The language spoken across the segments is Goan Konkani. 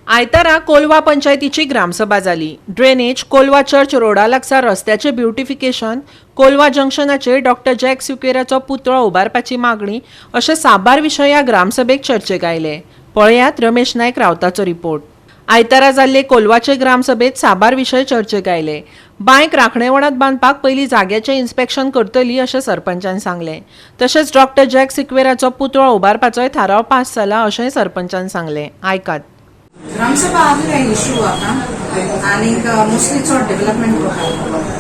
आयतारा कोलवा पंचायतीची ग्रामसभा जाली. ड्रेनेज, कोलवा चर्च रोडा लागसार रस्त्याचे ब्युटिफिकेशन, कोलवा जंक्शनाचेर डॉक्टर जॅक सिक्वेराचो पुतळो उबारपाची मागणी अशे साबार विशय ह्या ग्रामसभेक चर्चेक आयले. पळयात रमेश नायक रावताचो रिपोर्ट. आयतारा जाल्ले कोलवाचे ग्रामसभेत साबार विशय चर्चेक आयले. बांयक राखणे वणत बांदपाक पयलीं जाग्याचें इन्स्पेक्शन करतली अशें सरपंचान सांगलें. तशेंच डॉक्टर जॅक सिक्वेराचो पुतळो उबारपाचोय थाराव पास जाला अशेंय सरपंचान सांगलें. आयकात. ग्रामसभा आसले इशू आतां आनीक मोस्टली चड डेव्हलपमेंट वर्क,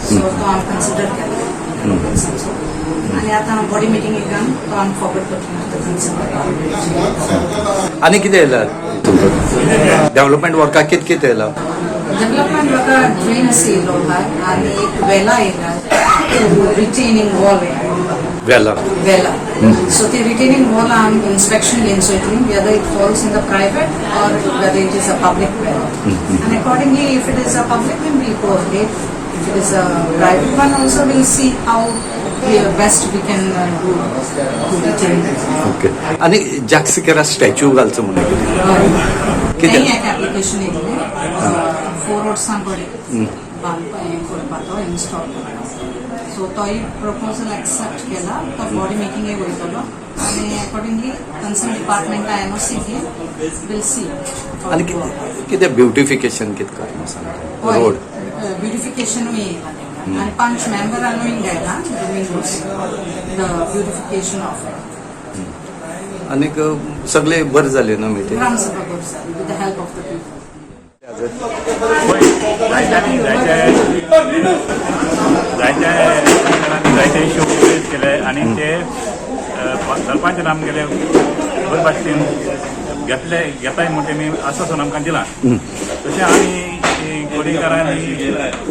सो तो आमी कन्सिडर केला आनी आतां बॉडी मिटिंगेक तो आमी फॉरवर्ड करतले कन्सिडर. आनी कितें येयला तुमकां डेव्हलपमेंट वर्काक? कितें कितें येयला? डेव्हलपमेंट वर्का ड्रेन अशी येयलो आहा आनी एक वेला येयला, रिटेनिंग वॉल. वेला. वेला. So the retaining wall आमी inspection घेवन चोयतली whether it falls in the private or whether it is a public well. And accordingly, if it is a public, then we'll go ahead. If it is a private one also, we'll see how we best we can do to retain it. Okay, आनी जॅक सिकेरा स्टॅच्यू घालचो म्हणून कितें कितें? तेंय एक एप्लिकेशन येयल्लें, फोर रोड्सां कडेन बांदपा हें करपा, तो इन्स्टॉल करपा. सो तोय प्रपोजल एक्सेप्ट केला. तो बॉडी मिटिंगे वयतलो आनी अकॉर्डिंगली कन्सर्न डिपार्टमेंटा एनओसी घेवन वील सी. आनी कितें कितें ब्युटिफिकेशन कितें करना सांग रोड? ब्युटिफिकेशनूय येयला तेंकां आनी पंच मेंबरानूय गेला doing the beautification of it. आनीक सगळे बरें जालें न्हू मिटींग? ग्रामसभा बरी जाली with the help of the people. जायते जायते जायते इश्यू रेज केले आनी ते सरपंचान आमगेले बरे भाशेन घेतले, घेताय म्हूण तेमी आश्वासन आमकां दिलां. तशें आमी कोडीकारांनी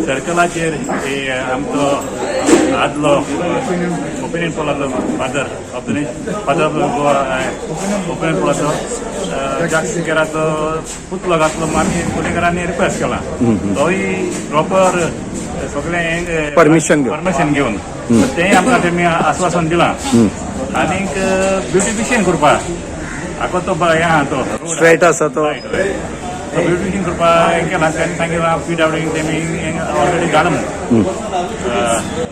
सर्कलाचेर आमचो आदलो ओपिनियन पोलाचो, father of Goa opinion पोलाचो जाक सिकेराचो पुतळो घातलो म्हूण आमी कोडीकारांनी रिक्वेस्ट केला. तोय प्रॉपर सगळें Permission घेवन. परमिशन घेवन तेंय आमकां तेमी आश्वासन दिलां. आनीक ब्युटिफिकेशन करपाक आको तो हें आहा तो स्ट्रेट आसा तो. ब्युटिफिकेशन करपाक हें केलां. तांणी सांगिलां पीडब्ल्यू तेमी ऑलरेडी घाला म्हणून.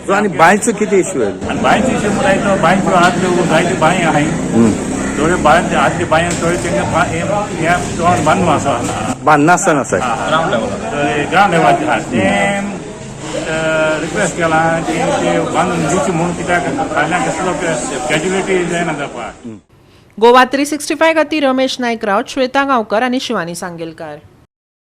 सो आनी बांयचो कितें इश्यू येयलो? आनी बांयचे इश्यू म्हणल्यार तो बांयच्यो आदल्यो जायत्यो बांय आहाय. थोड्यो बांय, आदल्यो बांय थोड्यो तेंकां हें तोंड बांदून आसा. बांदनासतना आसा. ग्रावंड लेवलाचेर आहा. तें रिक्वेस्ट केलां की ते बांदून दिवची म्हणून, कित्याक फाल्यां कसलो कॅज्युलिटी जायना जावपाक. गोवा 365 खातीर रमेश नायक रावत, श्वेता गांवकर आनी शिवानी सांगेलकार.